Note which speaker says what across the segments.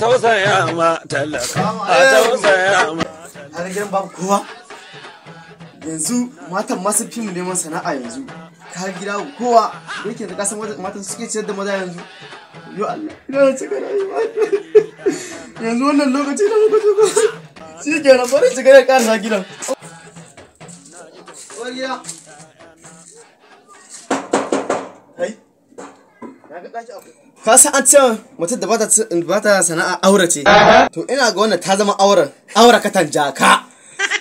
Speaker 1: Tausaya ma talaka, a tausaya ma.
Speaker 2: Har gidan babu kowa. Yanzu matan ma sun fi mu neman sana'a yanzu. Ka gida kowa da yake da kasan matan suke ciyar da maza yanzu. Yo Allah, ina da cika rayuwa. Yanzu wannan lokaci da muka shigo. Shi kenan bari shiga da ƙarasa gidan. Uwar gida. Kai. Ka san an ce mutum da bata sana'a aure ce. To ina ga wannan ta zama auren. Aure katan jaka.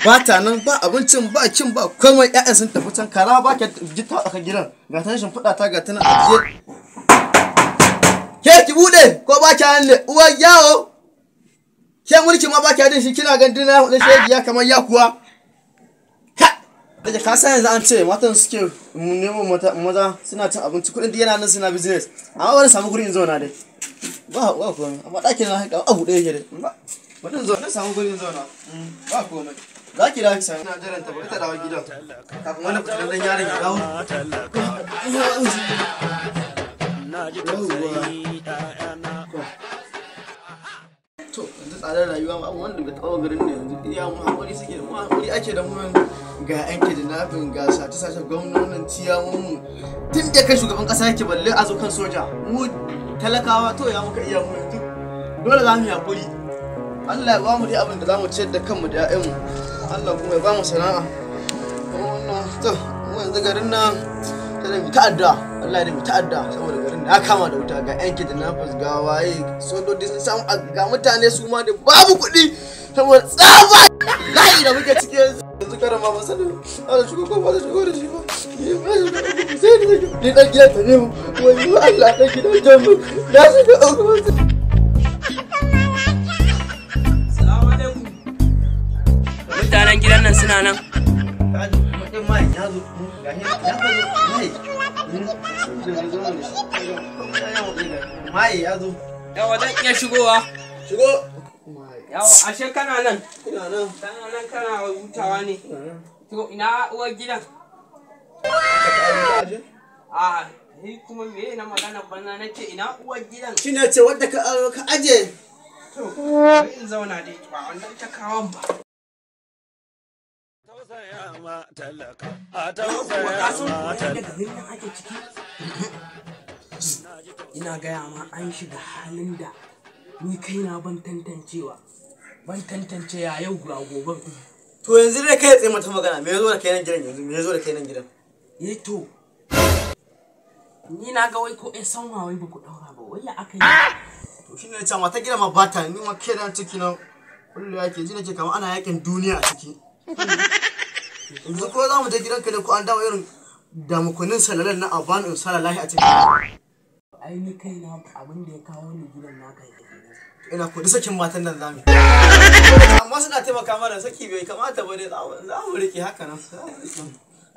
Speaker 2: Ba ta nan ba abincin ba cin ba komai, ƴaƴan sun tafi can, kara ba ka gita a gidan. Ga ta shimfiɗa ta ga tana ajiye. Ke ki bude ko ba ki hanne uwar yawo. Ke mulki ma ba ki hadin shi kina gandun na hudu shegiya kamar ya kuwa. Daga ka san yanzu an ce matan suke nemo maza suna cin abinci, kuɗin da yana nan suna business. Amma bari samu gurin zauna dai. Ba ba komai, amma ɗakin na haka abu ɗaya yake dai. Bari zo na samu gurin zauna. Ba komai. Za ki dawo ki sami. Ina jiran ta bari ta dawo gidan. Kafin wani fitinan yaron ya dawo. To yanzu tsadar rayuwa ba wanda bai taɓa garin ne yanzu, iya mu haƙuri suke da mu, haƙuri ake da mu yanzu. Ga yan kidnapping, ga sace-sace gwamnonin ciyamun mu tun da kai shugaban ƙasa yake, balle a zo kan soja. Mu talakawa to ya muka iya mu yanzu, dole za mu yi haƙuri. Allah ya ba mu dai abin da za mu ciyar da kanmu da 'ya'yanmu, Allah kuma ya ba mu sana'a. Kuma wannan to mu yanzu garin nan sai da mu ta'adda, Allah ya da mu ta'adda, saboda garin ya kama da wuta, ga yan kidnappers, ga waye, sojoji sun samu, ga mutane su ma da babu kuɗi saboda tsaba layi da muke ciki yanzu. Yanzu karan ma ban sani ana shigo ko ba ta shigo da shi ba. Sai da ni dan gidan ta ne mu, wani Allah dan gidan ta mu na shiga uku.
Speaker 3: Salamu alaikum. Mutanen gidan nan suna nan.
Speaker 2: Mai ya zo.
Speaker 3: Yawa zan iya shigowa.
Speaker 2: Shigo.
Speaker 3: Yawa ashe kana nan.
Speaker 2: Ina nan.
Speaker 3: Kana nan kana hutawa ne. To ina uwar gidan? A ni kuma me na magana banza, nace ina uwar gidan.
Speaker 2: Shi ne ce wadda ka aje.
Speaker 3: To bari in zauna dai, ba wannan ta kawon ba.
Speaker 1: Tausaya ma talaka, a
Speaker 3: Wa
Speaker 1: tausaya
Speaker 3: ka san
Speaker 1: ma
Speaker 3: ko yadda
Speaker 1: talaka.
Speaker 3: garin nan ake ciki? Ina gaya ma an shiga halin da ni kaina ban tantancewa. Ban tantance ya yau ga gobe.
Speaker 2: To yanzu dai kai tsaye mata magana, me yazo da kai nan gidan yanzu? Me yazo da kai nan gidan?
Speaker 3: Eh to ni na ga wai ko eh sanwa wai ba ku daura ba, wai ya aka yi?
Speaker 2: To shi ne ce mata gidan ma bata ni ma kai nan ciki na kullu yake ji nake kamar ana yakin duniya a ciki. Yanzu ko za mu je gidanka ne ko an dawo irin damukunin salalan na aban in salalahi a ciki.
Speaker 3: Ai ni kaina abin da ya kawo ni gidan naka kenan.
Speaker 2: Ina kudi sakin matan nan zamu. Amma suna taimaka mana, saki bai kamata ba dai, za mu rike haka nan.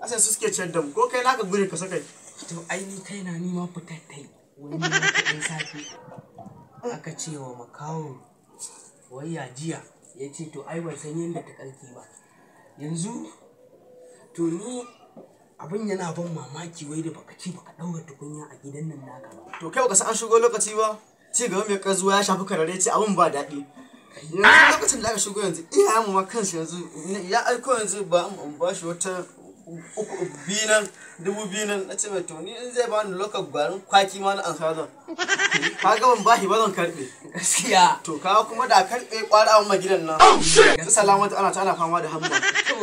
Speaker 2: Asan su suke ciyar da mu, ko kai naka gure ka sakai.
Speaker 3: To ai ni kaina ni ma fitar tai wani ma kuɗin safe aka ce wa makawo wai ya jiya, ya ce to ai ban san yadda ta karke ba yanzu. To ni abin yana ban mamaki wai da baka ce baka ɗaura tukunya a gidan nan naka ba.
Speaker 2: To kai baka san an shigo lokaci ba. Ci gaba mai kazuwa ya shafi karare ce abin ba daɗi. Yanzu lokacin da aka shigo yanzu iyayenmu ma kansu yanzu ya aiko yanzu ba in ba shi wata uku biyu nan 2000 nan, na ce mai to ni in zai bani lokacin gwarin kwaki ma na an sa zan. Ka ga ban bashi ba zan karɓe.
Speaker 3: Gaskiya.
Speaker 2: To ka kuma da karɓe kwara a gidan nan. Su salamatu ana ta ana fama da hamma.
Speaker 3: To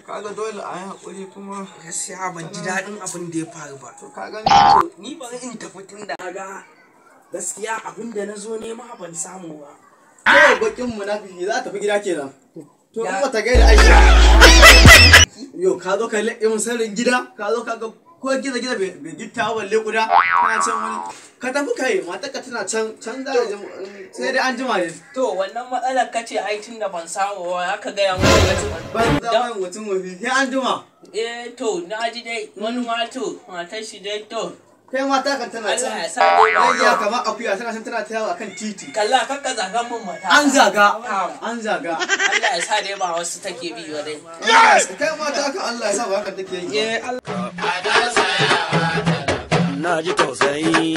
Speaker 2: Kaga dole a yi haƙuri kuma.
Speaker 3: gaskiya ban ji daɗin abin da ya faru ba.
Speaker 2: To ka gani.
Speaker 3: To ni bari in tafi tun da ga gaskiya abin da na zo nema ban samu ba.
Speaker 2: Kawai bakin munafiki za ta tafi gida kenan. To in
Speaker 3: Ya-
Speaker 2: bata gaida Aisha. Yo ka zo ka leƙe mun sirrin gida, ka zo ka ga ko gida gida bai gitta ba balle guda. Kana can wani ka tafi kai matarka tana can can za a ji sai dai an jima ne.
Speaker 3: To wannan matsalar kace ai tun da ban samu ba aka gaya mun daga
Speaker 2: Ban za ban mutum wafi sai an jima.
Speaker 3: Eh to na ji dai wani ma to matar shi dai to
Speaker 2: Kai mata kan tana can.
Speaker 3: Allah ya sa dai ba.
Speaker 2: Rayya kamar akuya tana can tana ta yawo akan titi.
Speaker 3: Kalla kakka zagan mun mata.
Speaker 2: An zaga, an zaga.
Speaker 3: Allah ya sa dai ba wasu take bi ba dai.
Speaker 2: Kai mata kan Allah ya sa ba haka take yi.
Speaker 3: Eh Allah
Speaker 1: Na ji tausayi.